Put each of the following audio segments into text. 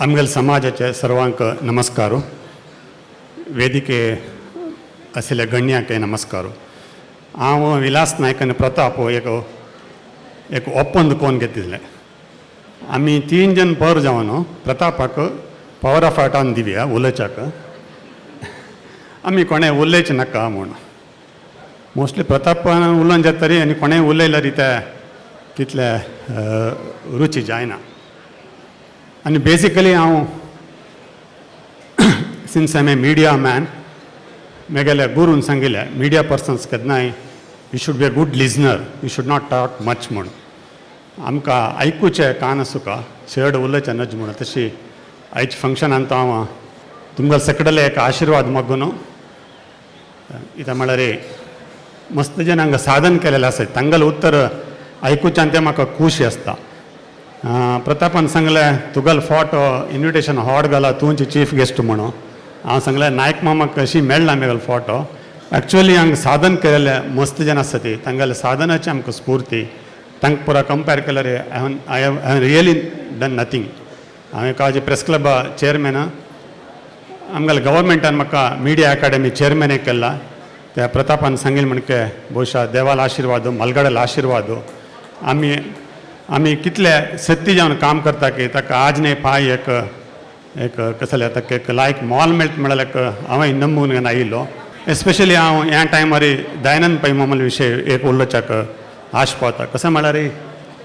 आमगेले समाजाचे सर्वांक नमस्कार. वेदिके आशिल्ल्या गಣ್याक नमस्कार. हांव विलास नायक आनी प्रताप एक एक ಒಪ್ಪಂದ कोन घेतिल्लें. आमी तीन जन पर जावन प्रतापाक पॉवर ऑफ अटॉर्नी दिवया उलोवच्याक, आमी कोणें उलयचें नाका म्हूण. मोस्टली प्रतापान उलोवन जाता तरी आनी कोणें उलयल्यार ते तितले रुची जायना. आनी बेसिकली हांव, since I am a media man, मेगेल्या गुरून सांगिल्लें, मिडिया पर्सन्स केन्नाय you should be a good listener, you should not talk much म्हूण. आमकां आयकुचें कान आसुका, चड उलोवचें नज म्हूण. तशी आयज फंक्शनान तो हांव तुमकां सगळेले एक आशिर्वाद मागून. इतां म्हळ्यार मस्त जन हांगा साधन केलेलें आसा, तांगेलें उत्तर आयकुच्यान तें म्हाका खुशी आसता. प्रतापान सांगलें, तुगेलो फोटो इन्विटेशन हॉट घाला, तुमची चीफ गेस्ट म्हणून. हांव सांगलें, नायक मामाक कशी मेळ्ळा मेगेलो फोटो. एक्चुअली हांगा साधन केलेले मस्त जन आसता ती, तांगेले साधनाची आमकां स्फूर्ती. तांकां पुरा कंपेर केल्यार I have really done nothing. हांवें काळजी प्रेस क्लब चेअरमॅन, आमगेले गव्हर्मेंटान म्हाका मिडिया अकाडेमी चेअरमॅन केला. त्या प्रतापान सांगिल्लें म्हणके बहुशा देवालो आशिर्वाद, मलगडालो आशिर्वाद. आमी आमी कितले सत्य जावन काम करता की ताका आज न्हय पाय एक एक कसलें ताका एक लायक मोल मेळटा म्हळ्यार एक हांवें नंबून आयिल्लो. एस्पेशली हांव ह्या टायमार दयानंद पै मामालो विशय एक उलोवच्याक आश पावता. कशें म्हळ्यार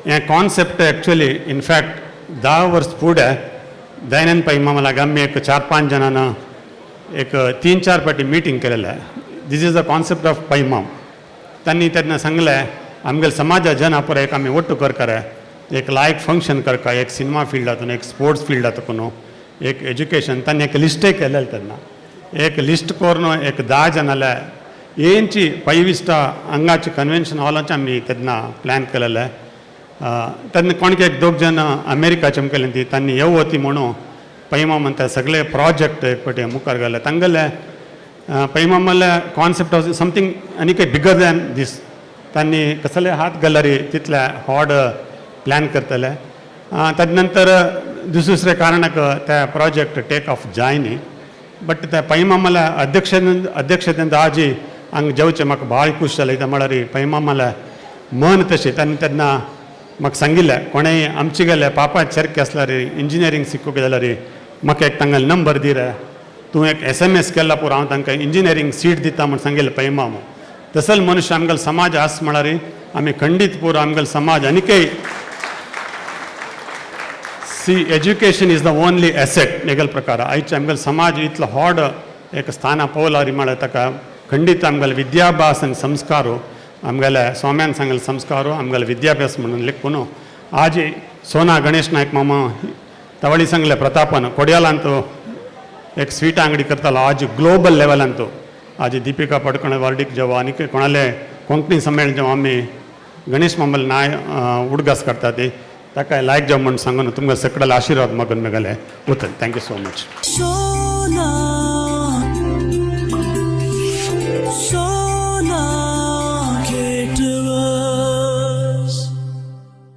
हें कॉन्सेप्ट एक्चुअली इनफॅक्ट 10 वर्स फुडें दयानंद पै मामा लागीं आमी एक चार पांच जाणां एक तीन चार पाटी मिटींग केलेलें. This is the concept of Pai माम. तांणी तेन्ना सांगलें, आमगेले समाजा जना पळय एक आमी ಒಟ್ಟು करकारे, एक लायक फंक्शन करका, एक सिनेमा फिल्डातून, एक स्पोर्ट्स फिल्डातून, एक एज्युकेशन. तांणी एक लिस्टय केलेलें तेन्ना. एक लिस्ट करून एक 10 जणाले येंची पैविस्टा हांगाचे कन्वेन्शन हॉलाचे आमी तेन्ना प्लॅन केलेलें. तेन्ना कोणक एक दोग जण अमेरिकाचे केले ती तांणी येवती म्हणून पैमा म्हणटा सगळे प्रोजेक्ट एक फावटी मुखार गेले. तांगेले पैमामाले कॉन्सेप्ट वॉज समथींग आनीक बिगर दॅन दीस. तांणी कसले हात घाल्यार तितले हॉड प्लॅन करतले. ताजे नंतर दुसरे कारणाक त्या प्रोजेक्ट टेक ऑफ जायनी. बट त्या पैमामाल्या अध्यक्षतेन आजी हांगा जेवचें म्हाका भाळ खूश जालें. कित्याक म्हळ्यार पैमामाल्या मन तशें. तांणी तेन्ना म्हाका सांगिल्लें, कोणेय आमचे गेले पापा चेरके आसल्यार, इंजिनियरींग शिकूंक जाल्यार म्हाका एक तांगेलो नंबर दी रे, तूं एक एसएमएस केला पुरो, हांव तांकां इंजिनियरींग सीट दिता म्हूण सांगिल्लें पैमामो. तसल मनुष्य आमगेलो समाज आस म्हळ्यार आमी खंडीत पुरो आमगेलो समाज आनीकय. See, education is the only asset. मेगेल प्रकार आयचे आमगेलो समाज इतलो हॉड एक स्थाना पावला म्हळ्यार ताका खंडीत आमगेले विद्याभ्यास आनी संस्कार, आमगेले स्वाम्यान सांगले संस्कार, आमगेले विद्याभ्यास म्हणून लेखून आज सोना गणेश नायक मामा तवळी सांगले प्रतापन ಕೊಡಿಯಾಲಂತೂ एक स्वीट ಅಂಗಡಿ करतालो, आज ग्लोबल लेवलांतू. आज दीपिका पडकोण वर्डीक जेव्हा आनी कोणाले कोंकणी संमेलन जेव्हा आमी गणेश मामाले नाय उडगास करता ती ताका लायक जावं म्हूण सांगून तुमकां सगळ्याला आशिर्वाद मागून मेगेले उतर. Thank you so much. Shona.